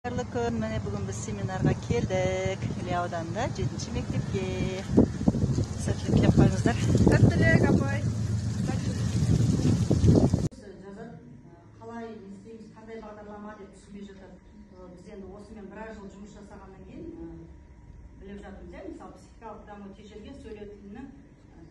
Қайырлы күн. Міне, бүгін біз семинарға келдік. Іле ауданында 7 мектепке. Сәттілік тілеп қойыңыздар. Сәттілік, апай. Жазады, қалай, не істейміз, қандай бағдарлама деп түсінбей жатады. Біз енді осымен біраз жыл жұмыс жасағаннан кейін біліп жатырмыз, иә. Мысалы, психикалық даму тежелген, сөйлеу тілінің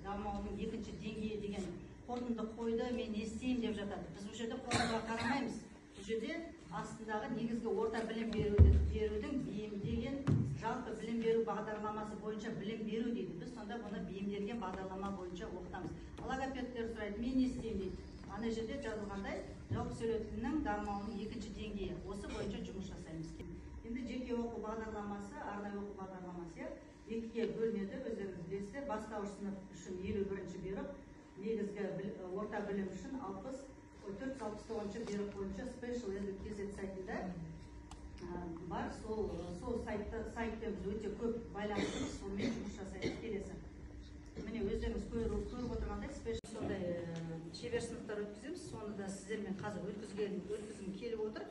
дамуының екінші деңгейі деген қорытынды қойды, мен не істеймін деп жатады. Біз бұл жерде қорытындыға қарамаймыз. Бұл жерде астындағы негізгі орта білім берудің бейімдеген жалпы білім беру бағдарламасы бойынша білім беру дейді. Біз сонда бұны бейімделген бағдарлама бойынша оқытамыз. Логопедтер сұрайды, мен не істеймін дейді. Ана жерде жазылғандай, жалпы сөйлеу тілінің дамуының екінші деңгейі. Осы бойынша жұмыс жасаймыз. Енді жеке оқу бағдарламасы, арнайы оқу бағдарламасы, иә, екіге бөлінеді, өздеріңіз білесіздер. Бастауыш сынып үшін 51-бұйрық, негізгі орта білім үшін 469-бұйрық бойынша Special Edu KZ сайтында бар. Сол сайтпен біз өте көп байланыстымыз, сонымен жұмыс жасаймыз. Келесі. Міне, өздеріңіз көріп отырғандай, special сондай шебер сыныптар өткіземіз. Соны да сіздермен қазір өткізгім келіп отыр.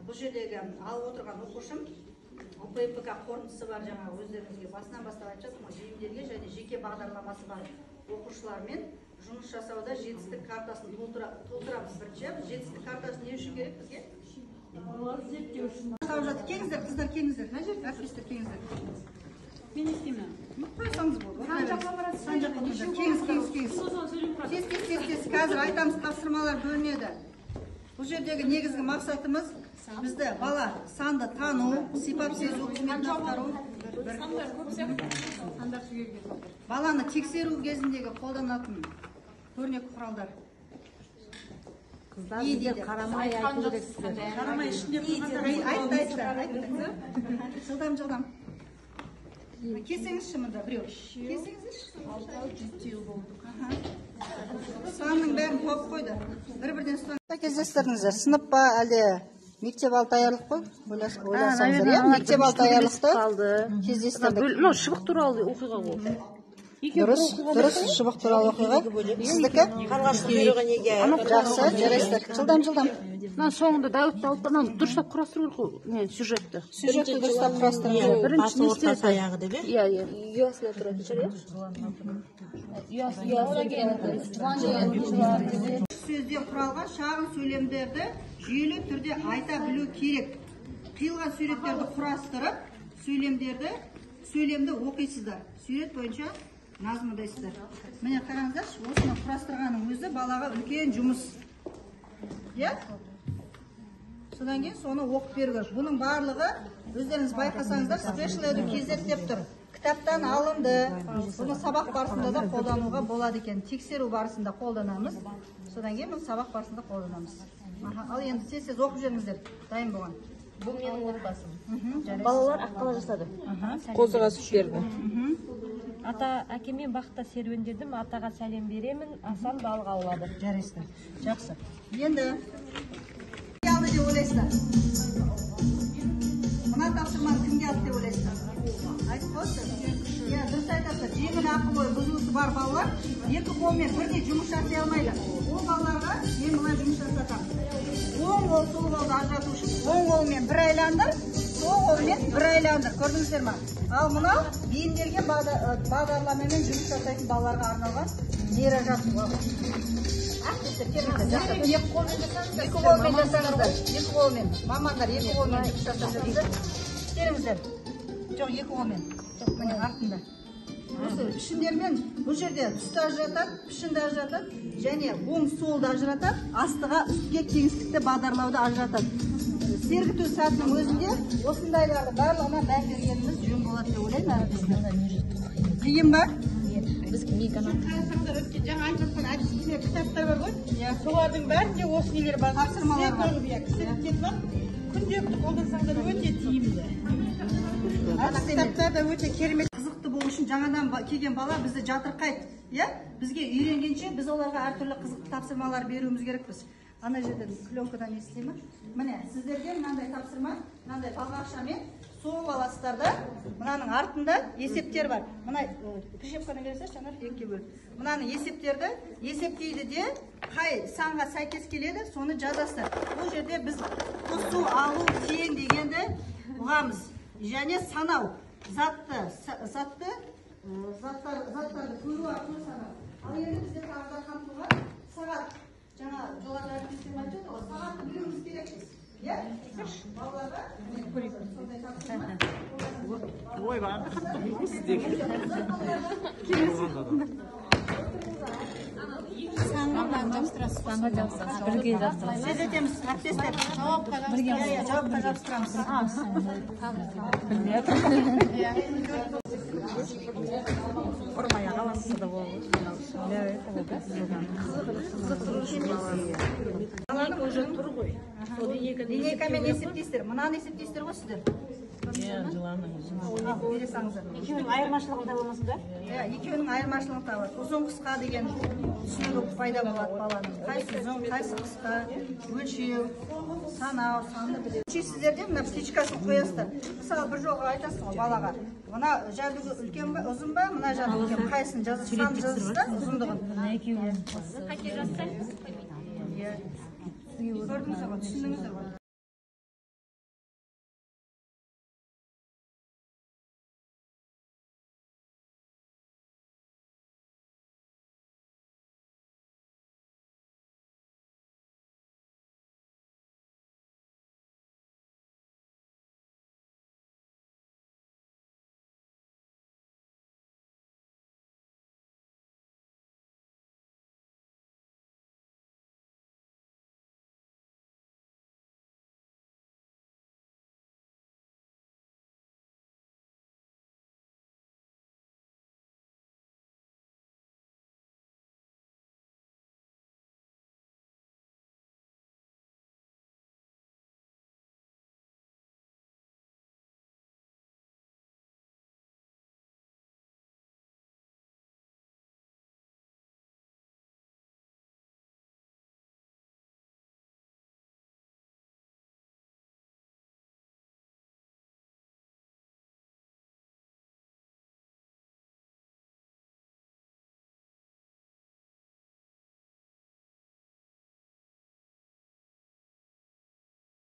Бұл жердегі алып отырған оқушым ОППК қорытындысы бар, жаңа өздеріңізге басынан бастап айтып жатырмын ғой, бейімделген және жеке бағдарламасы бар оқушылармен жұмыс жасауда жетістік картасын толтырамыз бірінші. Жетістік картасы не үшін керек бізге? Зерттеу үшін. Тауып жатыр. Келіңіздер, қыздар, келіңіздер. Мына жерде әріптестер, келіңіздер. Мен не істеймін? Қойсаңыз болды. Сан жаққа барасыз. Сан жаққа отырыңыздар. Келіңіз, келіңіз, келіңіз. Тез, тез, тез, тез. Қазір айтамыз, тапсырмалар бөлінеді. Бұл жердегі негізгі мақсатымыз бізді бала санды тану, сипат сезу қызметін атқару. Сандар көп сияқты. Сандар түгелге. Баланы тексеру кезіндегі қолданатын көрнекі құралдар. Қыздар, И сіздер дейді. Қарамай айту керексіздер. Қарамай ішінде тұрғандар. Айтты, айтты, айтты. Жылдам, жылдам. Келсеңізші мында біреу. Келсеңізші. Алтау, жетеу болдық. Санның бәрін тауып қойды. Бір-бірден ұстан. Кездестірдіңіздер. Сынып па, әлде мектеп алды даярлық қой? Ойласаңыздар, иә? Мектеп алды даярлықты кездестірдік. Мынау шыбық туралы оқиға ғой. Дұрыс, дұрыс, шыбық туралы оқиға. Сіздікі? Қарлығаштың бұйрығы неге? Жақсы, жарайсыздар. Жылдам, жылдам. Мына соңында Дәуітті алып, мынаны дұрыстап құрастыру керек қой, не, сюжетті. Сюжетті дұрыстап құрастырыңыз. Бірінші Басы, не ортасы, істеді? аяғы деп, иә? Иә, иә. Үй астында тұратын шығар, иә? Сөзден құралған шағын сөйлемдерді жүйелі түрде айта білу керек. Қиылған суреттерді құрастырып, сөйлемді оқисыздар. Сурет бойынша мазмұндайсыздар. Міне, қараңыздаршы, осыны құрастырғанның өзі балаға үлкен жұмыс. Иә? Содан кейін соны оқып беру керек. Бұның барлығы, өздеріңіз байқасаңыздар, Special Edu KZ деп тұр. Кітаптан алынды. Бұны сабақ барысында да қолдануға болады екен. Тексеру барысында қолданамыз. Содан кейін бұны сабақ барысында қолданамыз. Аха, ал енді тез тез оқып жіберіңіздер. Дайын болған. Бұл менің отбасым. Жарайсыз. Балалар аққала жасады. Қозыға сүт берді. Ата әкемен бақта серуендедім, атаға сәлем беремін, Асан балық аулады. Жарайсыздар. Жақсы. Енді кімге алды деп ойлайсыздар? Мына тапсырманы кімге алды деп ойлайсыздар? Айтып қойшы. Иә, дұрыс айтасыздар. Жеңіл ақыл ой бұзылысы бар балалар екі қолмен бірдей жұмыс жасай алмайды. Ол балаларға мен былай жұмыс жасатамын. Оң қол, сол қолды ажырату үшін оң қолмен бір айландыр, сол қолмен бір айландыр. Көрдіңіздер ма? Ал мынау бейімделген бағдарламамен жұмыс жасайтын балаларға арналған нейрожаттығу. Әріптестер, келіңіздер, жақсы. Екі қолмен жасаңыздар. Екі қолмен жасаңыздар. Екі қолмен. Мамандар екі қолмен жұмыс жасап жүріңіздер. Келіңіздер. Жоқ, екі қолмен. Жоқ, міне артында. Осы пішіндермен бұл жерде түсті ажыратады, пішінді ажыратады және оң солды ажыратады, астыға үстіге кеңістікті бағдарлауды ажыратады. Сергіту сәтінің өзінде осындайлардың барлығына мән бергеніміз жөн болады деп ойлаймын, әріптестер. Қиын ба? Біз мекана. Қарасаңыздар, өткен жаңа айтып жатқан әдістеме кітаптар бар ғой. Иә. Солардың бәрінде осы нелер бар. Тапсырмалар бар. Кісі иә, кісі кетіп алып, күнделікті қолдансаңыздар өте тиімді. Ана кітаптар да өте керемет. Қызықты болу үшін жаңадан келген бала бізді жатырқайды, иә? Бізге үйренгенше біз оларға әртүрлі қызықты тапсырмалар беруіміз керекпіз. Ана жерден пленкадан естіле ме? Міне, сіздерге мынандай тапсырма, мынандай балғақшамен соғып аласыздар да, мынаның артында есептер бар. Мына прищепканы бере салшы, Жанар, екіге бөліп. Мынаны есептерді есептейді де, қай санға сәйкес келеді, соны жазасыздар. Бұл жерде біз қосу, алу, тең дегенді Ұғамыз. Және санау, затты, затты, заттарды көру арқылы санау. Ал енді бізде тағы да қамтылған сағат. Жаңа жоғарыда әріптестерім айтып жатыр ғой, сағатты білуіміз керекпіз. Иә? Балаларға сондай тапсырма. Ойбай. Бірге жапсырасыз. Тездетеміз, әріптестер. Бірге жауапқа жабыстырамыз. Ұрмай аласыз да болады. Для этого, да? Баланың уже тұр ғой. Линейкамен есептейсіздер. Мынаны есептейсіздер ғой сіздер. Иә, жыланның ұзын. Ал, бере салыңыздар. Екеуінің айырмашылығын таба алмасын да? Иә, екеуінің айырмашылығын табады. Ұзын қысқа деген түсінігі пайда болады баланың. Қайсы ұзын, қайсы қысқа, өлшеу, санау, санды біледі. Өлшейсіздер де мына птичкасын қоясыздар. Мысалы, бір жолға айтасың ғой балаға. Мына жәндігі үлкен бе, ұзын ба, мына жәндік үлкен, қайсысын жазып, сан жазасыздар ұзындығын. Екеуі. Иә. Көрдіңіздер ғой, түсіндіңіздер ғой.